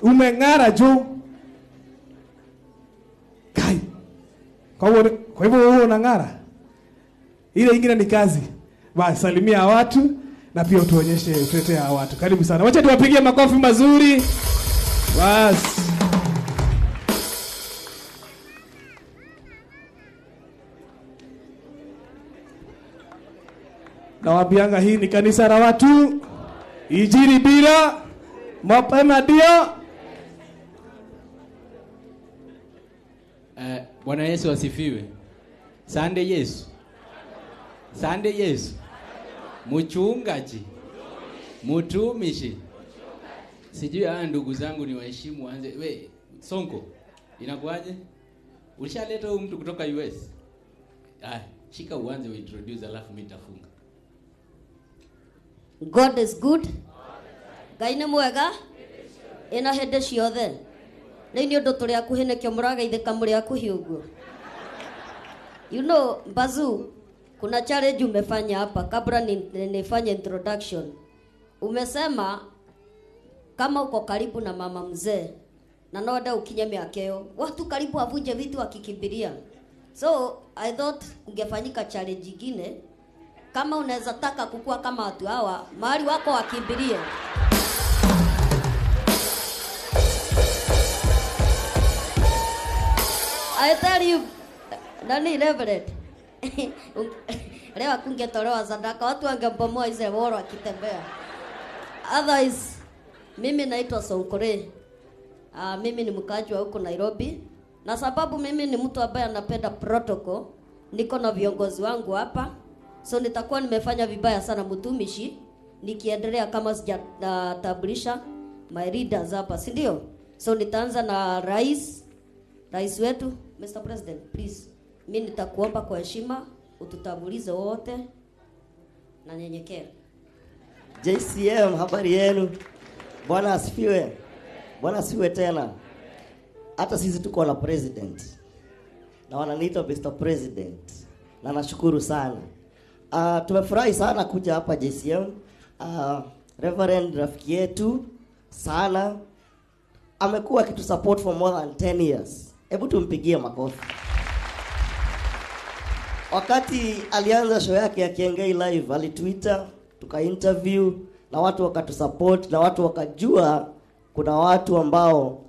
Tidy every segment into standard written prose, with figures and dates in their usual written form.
Umeng'ara juu. Kai. Kwa hivyo wewe unang'ara. Ile ingine ni kazi. Basi salimia watu na pia utuonyeshe utetee hawa watu. Karibu sana. Wacha tuwapigie makofi mazuri. Basi. Nawaambianga hii ni kanisa la watu. Injili bila mapema ndio. Bwana Yesu asifiwe. Sande Yesu. Sande Yesu. Mchungaji. Mtumishi. Sijui haya ndugu zangu ni waheshimu waanze. We, Sonko, inakuaje? Ulishaleta huyu mtu kutoka US? Ah, shika uanze uintroduce alafu mimi nitafunga. God is good. Ngai nĩ mwega ĩna hĩndĩ ciothe. Rĩu nĩ ũndũ tũrĩ hakuhĩ nĩkĩo mũragaithĩka mũrĩ hakuhĩ ũguo. You know, Bazu, kuna challenge umefanya hapa kabla nifanye introduction. Umesema kama uko karibu na mama mzee na noda ukinye miaka hiyo, watu karibu wavunje vitu wakikimbilia. So I thought ungefanyika challenge nyingine, kama unaweza taka kukua kama watu hawa, mahali wako wakimbilie. I tell you, nani Reverend? Leo akungetolewa sadaka, watu wangembomoa hizo woro akitembea. Otherwise, mimi naitwa Sonkore. Mimi ni mkaaji wa huko Nairobi. Na sababu mimi ni mtu ambaye anapenda protocol, niko na viongozi wangu hapa. So nitakuwa nimefanya vibaya sana mtumishi nikiendelea kama sijatambulisha my leaders hapa, si ndio? So nitaanza na rais wetu Mr. President, please. Mimi nitakuomba kwa heshima ututambulize wote na nyenyekea. JCM, habari yenu? Bwana asifiwe. Bwana asifiwe tena. Hata sisi tuko na president. Na wananiita Mr. President. Na nashukuru sana. Tumefurahi sana kuja hapa JCM. Reverend rafiki yetu sana amekuwa akitusupport for more than 10 years. Hebu tumpigie makofi. Wakati alianza show yake ya Kiengei Live, alitwitter, tuka-interview na watu wakatusupport na watu wakajua kuna watu ambao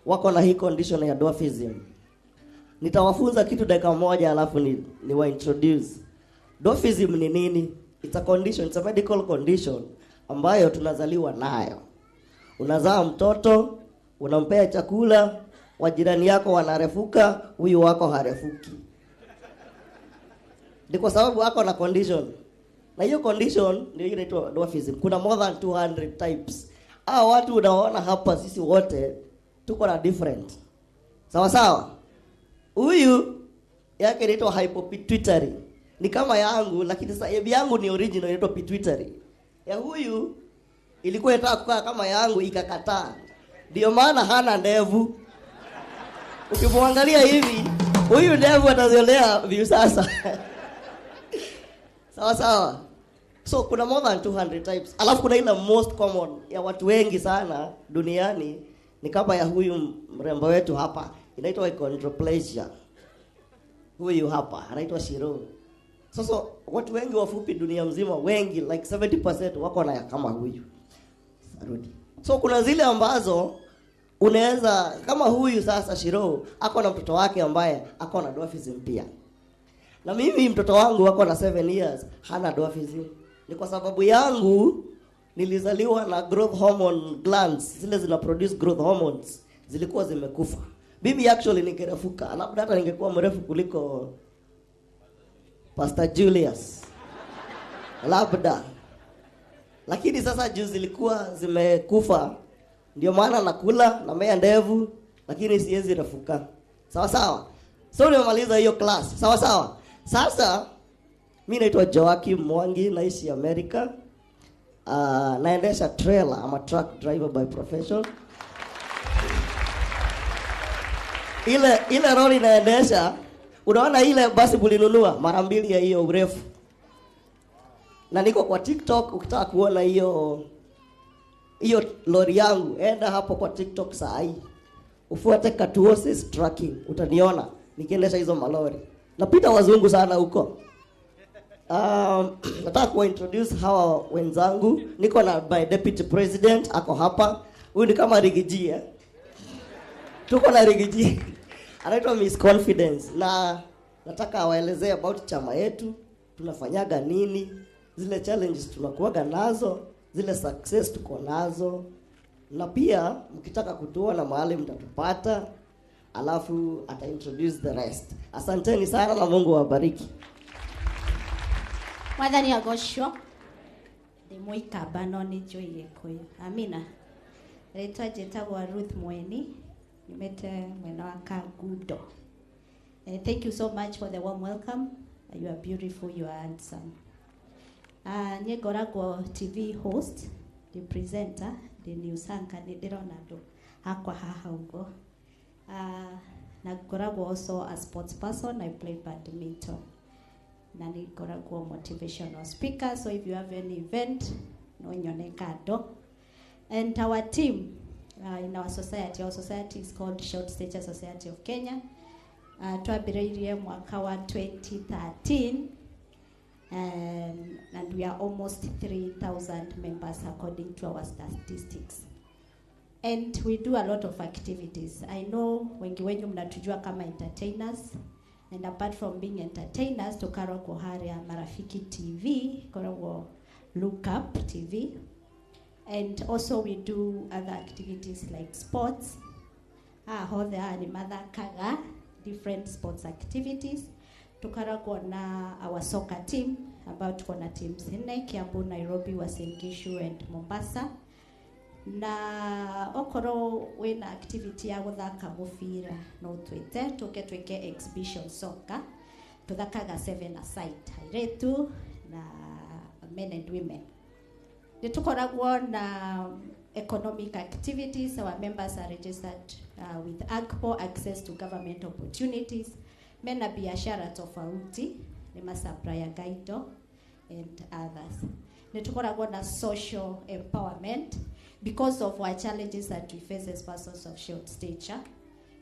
wako na hii condition ya dwarfism. Nitawafunza kitu dakika moja alafu ni wa introduce. Dwarfism ni nini? It's a condition, it's a medical condition ambayo tunazaliwa nayo. Unazaa mtoto, unampea chakula, wajirani yako wanarefuka, huyu wako harefuki. Ni kwa sababu ako na condition. Na hiyo condition ndio inaitwa dwarfism. Kuna more than 200 types. Hao watu unaona hapa sisi wote tuko na different. Sawa sawa? Huyu yake inaitwa hypopituitary. Ni kama yangu, lakini sasa yangu ni original inaitwa pituitary. Ya huyu ilikuwa inataka kukaa kama yangu ikakataa. Ndio maana hana ndevu. Ukimwangalia hivi, huyu ndevu ataziolea view sasa. Sawa sawa. So kuna more than 200 types. Alafu kuna ile most common ya watu wengi sana duniani ni kama ya huyu mrembo wetu hapa, inaitwa achondroplasia. Huyu hapa anaitwa Shiro. Sasa watu wengi wafupi dunia mzima, wengi like 70% wako na kama huyu. Sarudi. So kuna zile ambazo unaweza kama huyu sasa Shiro ako na mtoto wake ambaye ako na dwarfism pia. Na mimi mtoto wangu ako na 7 years hana dwarfism. Ni kwa sababu yangu nilizaliwa na growth hormone glands, zile zina produce growth hormones zilikuwa zimekufa. Mimi actually ningerefuka, labda hata ningekuwa mrefu kuliko Pastor Julius. Labda. Lakini sasa juu zilikuwa zimekufa, ndio maana nakula na mea ndevu, lakini siwezi refuka. Sawa sawa. So nimemaliza hiyo class. Sawa sawa. Sasa mimi naitwa Joakim Mwangi, naishi America. Naendesha trailer, I'm a truck driver by profession. Ile lori naendesha, unaona ile basi mlinunua mara mbili ya hiyo urefu. Na niko kwa TikTok, ukitaka kuona hiyo Hiyo lori yangu, enda hapo kwa TikTok saa hii. Ufuate Katuosis Trucking, utaniona nikiendesha hizo malori. Napita wazungu sana huko. Nataka kuwa introduce hawa wenzangu. Niko na my deputy president ako hapa. Huyu ni kama Riggy G, eh? Tuko na Riggy G. Anaitwa Miss Confidence na nataka awaelezee about chama yetu, tunafanyaga nini, zile challenges tunakuwaga nazo, zile success tuko nazo, na pia mkitaka kutuona mahali mtatupata, alafu ata introduce the rest. Asanteni sana na Mungu awabariki. Mwathani agocwo. Ndĩ mũikamba no nĩ njũĩ gĩkũyũ. Amina. Rĩtwa njĩtagwo Ruth Mweni, nyumĩte mwena wa Kangundo. Thank you so much for the warm welcome. You are beautiful, you are handsome. Niĩ ngoragwo TV host, ndĩ presenter, ndĩ news anchor, nĩ ndĩrona andũ hakwa haha ũguo. Na ngoragwo also a sports person, I play badminton. Na nĩ ngoragwo motivational speaker, so if you have any event, no nyone kando. And our team in our society is called Short Stature Society of Kenya. Twambĩrĩirie mwaka wa 2013, and we are almost 3,000 members according to our statistics. And we do a lot of activities. I know wengi wenyu mnatujua kama entertainers. And apart from being entertainers, tukaragwo haria Marafiki TV, koragwo Look Up TV. And also we do other activities like sports. Hothe haha nĩ mathakaga different sports activities. Tukaragwo na our soccer team, ambao tuko na teams nne, Kiambu, Nairobi, Uasin Gishu and Mombasa. Na okorwo wĩna activity ya gũthaka mũbira no twĩte tũke twĩke exhibition soccer. Tũthakaga seven aside, airĩtu na men and women. Nĩ tũkoragwo na economic activities. Our members are registered with AGPO, access to government opportunities. Mena biashara tofauti, nĩ masupplier indo and others. Nĩ tũkoragwo na social empowerment because of our challenges that we face as persons of short stature.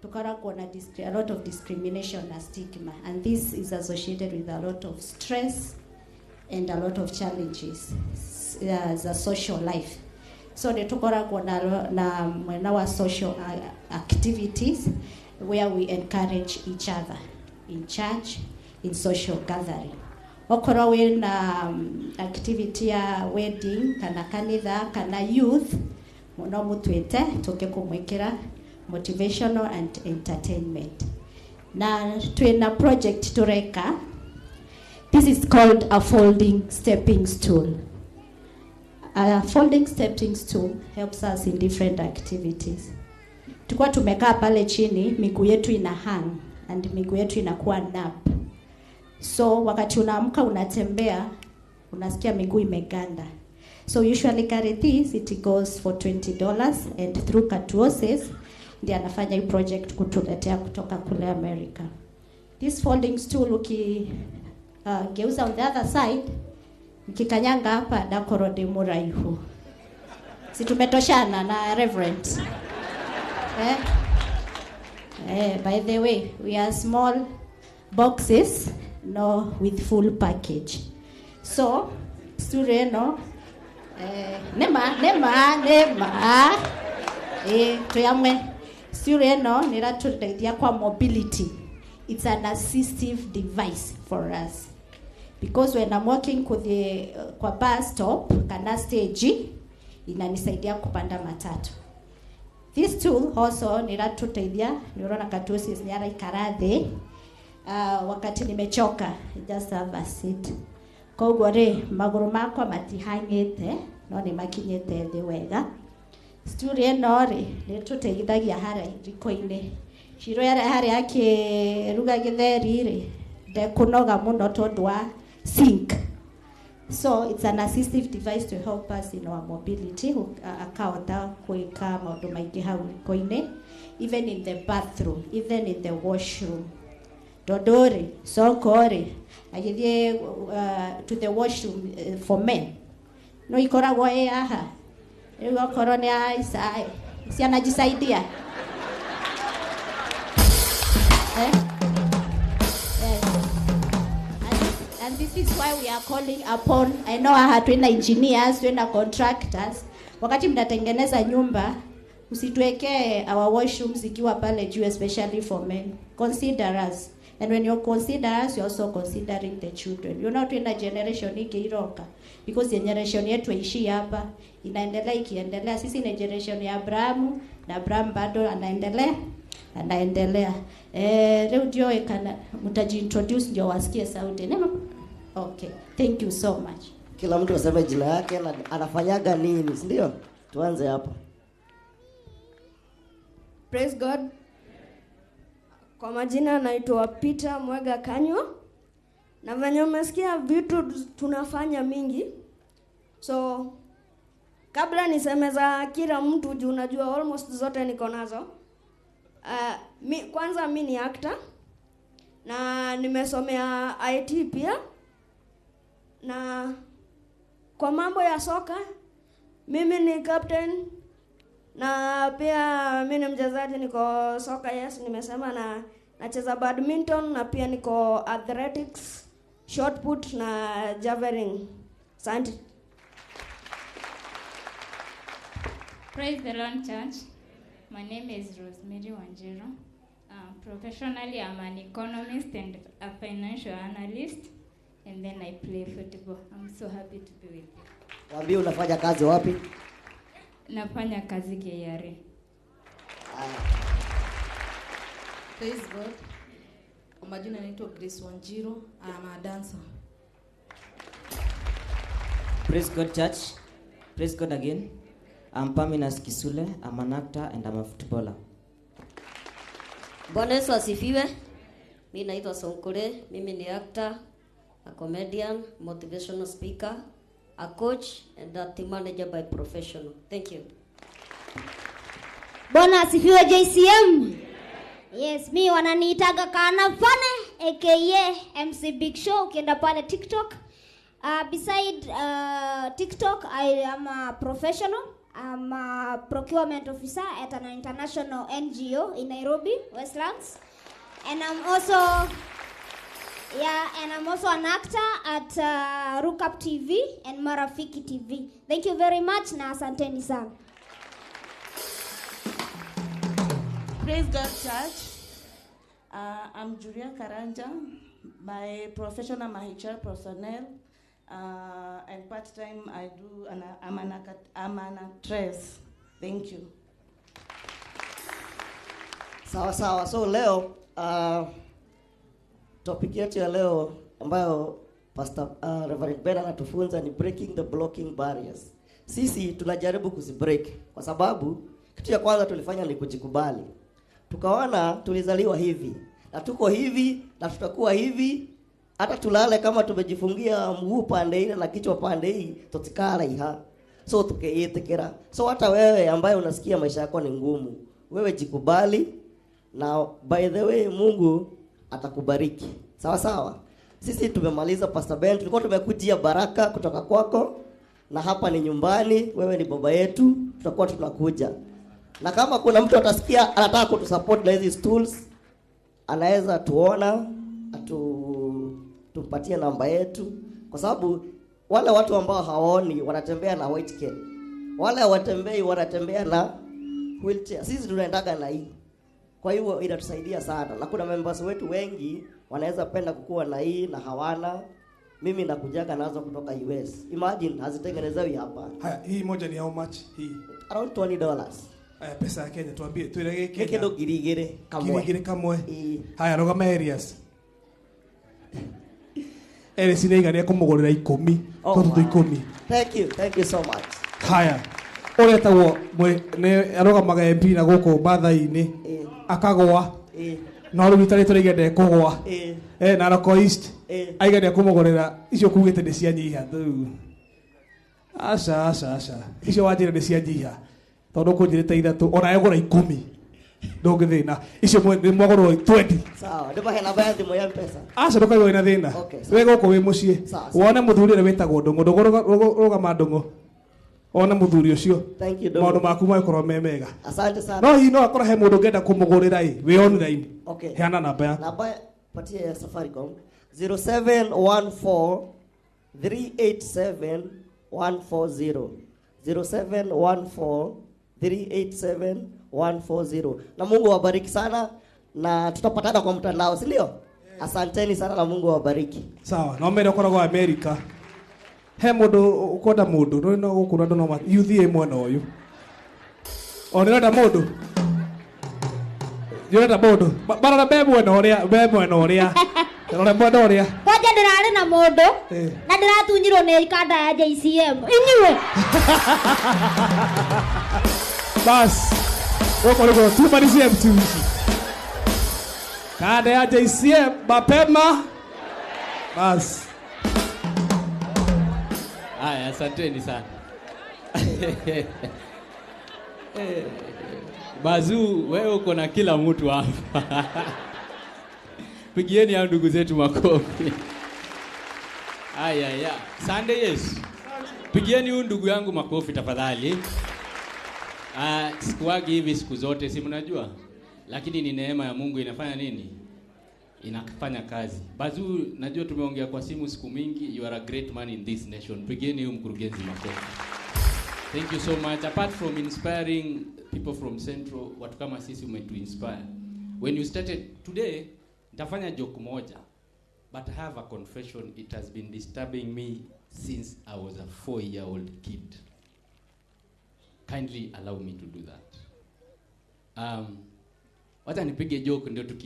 Tukaragwo na a lot of discrimination and stigma, and this is associated with a lot of stress and a lot of challenges as a social life. So nĩ tũkoragwo na mwena wa social activities where we encourage each other in church, in social gathering. Okorwo wĩna activity ya wedding kana kanitha kana youth, mũno mũtwĩte tũke kũmwĩkĩra motivational and entertainment. Na twĩna project tũreka. This is called a folding stepping stool. A folding stepping stool helps us in different activities. Tulikuwa tumekaa pale chini, miguu yetu ina hang and miguu yetu inakuwa numb. So wakati unaamka unatembea, unasikia miguu imeganda. So usually carry this, it goes for $20, and through Katuosis ndiye anafanya hii project kutuletea kutoka kule America. This folding stool uki geuza on the other side, mkikanyanga hapa ndakorwo ndĩ mũraihu. Si tumetoshana na Reverend? Eh? By the way, we are small boxes, no, with full package. So, stool ĩno, nema, nema, nema. Tuyamwe. Stool ĩno nĩ ĩratũteithia kwa mobility. It's an assistive device for us. Because when I'm walking kwa bus stop kana stage, inanisaidia kupanda matatu. This tool also nĩ ĩratũteithia, nĩ ũrona Katuosis nĩ araikara thĩ. Wakati nimechoka, just have a seat. Koguo rĩ, magũrũ makwa matihang'ĩte, no nĩ makinyĩte thĩ wega. Stool ĩno rĩ, nĩ ĩtũteithagia harĩa riko-inĩ. Shiro harĩa akĩruga gĩtheri rĩ, ndekũnoga mũno tondũ wa sink. So it's an assistive device to help us in our mobility, akahota gwĩka maũndũ maingĩ hau riko-inĩ, even in the bathroom, even in the washroom. Tondũ rĩ, soko rĩ, agĩthiĩ to the washroom for men. No ikoragwo ĩ haha. Rĩu okorwo nĩ aica, si anajisaidia? Eh? Yes. And this is why we are calling upon, I know haha twina engineers, twina contractors. Wakati mnatengeneza nyumba, usituwekee our washrooms ikiwa pale juu, especially for men. Consider us. And when you consider us, you're also considering the children. Twina generation ikiiroka. Because generation yetu haiishii hapa, inaendelea ikiendelea. Sisi ni generation ya Abrahamu, na Abraham bado anaendelea. Anaendelea. Leo ndio kana mtajiintroduce ndio wasikie sauti. Nema? Okay. Thank you so much. Kila mtu aseme jina yake na anafanyaga nini, si ndio? Tuanze hapa. Praise God. Kwa majina naitwa Peter Mwega Kanywa. Na venye umesikia vitu tunafanya mingi. So kabla niseme za kila mtu juu unajua almost zote niko nazo. Kwanza mi ni actor na nimesomea IT pia. Na kwa mambo ya soka mimi ni captain na pia mimi ni mchezaji, niko soka, yes, nimesema, na nacheza badminton na pia niko athletics, shot put na javelin. Asante. Praise the Lord, Church. My name is Rosemary Wanjiru. Professionally, I'm an economist and a financial analyst, and then I play football. I'm so happy to be with you. Waambie unafanya kazi wapi? Nafanya kazi KRA. Praise God. Kwa majina naitwa Grace Wanjiru. I'm a dancer. Praise God, Church. Praise God again. I'm Paminas Kisule. I'm an actor and I'm a footballer. Bwana Yesu asifiwe. Mimi naitwa Sonkore. Mimi ni actor, a comedian, motivational speaker, a coach and a team manager by profession. Thank you. Bwana asifiwe JCM. Yes, mi wananiitaga Kana Fane aka MC Big Show ukienda pale TikTok. Beside TikTok, I am a professional. I'm a procurement officer at an international NGO in Nairobi, Westlands. And I'm also an actor at Rookup TV and Marafiki TV. Thank you very much na asanteni sana. Praise God, Church. I'm Julia Karanja. My profession, I'm a HR personnel. And part-time, I'm an actress. Thank you. Sawa sawa. So leo, topic yetu ya leo ambayo Pastor Reverend Ben anatufunza ni breaking the blocking barriers. Sisi tunajaribu kuzibreak kwa sababu kitu ya kwanza tulifanya ni kujikubali. Tukaona tulizaliwa hivi na tuko hivi na tutakuwa hivi, hata tulale kama tumejifungia mguu pande ile na kichwa pande hii tutikala iha. So tukeitikira. So hata wewe ambaye unasikia maisha yako ni ngumu, wewe jikubali na by the way Mungu atakubariki. Sawa sawa. Sisi tumemaliza Pastor Ben, tulikuwa tumekujia baraka kutoka kwako na hapa ni nyumbani, wewe ni baba yetu, tutakuwa tunakuja. Na kama kuna mtu atasikia anataka kutusupport na hizi stools, anaweza tuona, tupatie namba yetu, kwa sababu wale watu ambao hawaoni wanatembea na white cane. Wale hawatembei wanatembea na wheelchair. Sisi tunaendaga na hii. Kwa hivyo inatusaidia sana. Na kuna members wetu wengi wanaweza penda kukua na hii na hawana. Mimi nakujaga nazo kutoka US. Imagine hazitengenezewi hapa. Haya, hii moja ni how much? Hii around $20. Haya, pesa ya Kenya tuambie, tuelekee Kenya. Kendo girigere kamwe. Girigere kamwe. Haya, rogama areas. Ere sineiga kumugurira 10. Toto 10. Thank you so much. Haya. Uretagwo ne arugamaga MP na guku Mathai-ini akagwa. No riu itarĩtwo rĩigende ndekũgwa. Narok East. Aiga ndekũmũgũrĩra icio kugĩte nĩ cianyiha rĩu. Aca aca aca. Icio wanjĩra nĩ cianyiha. Tondũ kũnjĩrĩte ithatũ ona egũra 10. Ndũngĩthĩna. Icio nĩ mwagũrwo 20. Sawa, ndĩmahe namba ya thimũ ya M-Pesa. Aca ndũkaigua wĩna thĩna. We gũkũ wĩ mũciĩ. Wone mũthuri ũrĩa wĩtagwo Ndũng'ũ. Ndũng'ũ rũgama Ndũng'ũ. Ona muthuri ucio. Thank you, Dogo. Maundu maku magĩkorwo me mega. Asante sana. No hihi no akorwo he mũndũ ũngĩenda kũmũgũrĩra ĩ wĩ online. Okay. Heana namba yaku. Namba patia ya Safaricom 0714 387 140. 0714 387 140. Na Mungu awabariki sana na tutapatana kwa mtandao, si ndio? Asanteni sana na Mungu awabariki. Sawa, no mere ũkoragwo America. He mũndũ ũkwenda mũndũ, no no gũkũ andũ no youth ĩ mwena ũyũ. O nĩ ũrenda mũndũ? Nĩ ũrenda mũndũ? Barora be mwena ũrĩa, be mwena ũrĩa. Rora mwena ũrĩa. Kwanja ndĩrarĩ na mũndũ na ndĩratunyirwo nĩ kanda ya JCM. Inyuĩ. Bas. Gũkũ nĩguo tumalizie mtumishi. Kanda ya JCM mapema. Bas. Haya, asanteni sana. Bazu, wewe uko na kila mtu hapa. Pigieni hao ndugu zetu makofi. Haya ya. Sunday yes. Pigieni huyu ndugu yangu makofi tafadhali. Sikuwagi hivi siku zote, si mnajua? Lakini ni neema ya Mungu inafanya nini? Inafanya kazi. Bazu, najua tumeongea kwa simu siku mingi. You are a great man in this nation. Pigieni huyu mkurugenzi makofi. Thank you so much. Apart from inspiring people from Central, watu kama sisi umetu inspire. When you started today, nitafanya joke moja. But I have a confession. It has been disturbing me since I was a 4-year-old kid. Kindly allow me to do that. Wacha nipige joke ndio tukienda.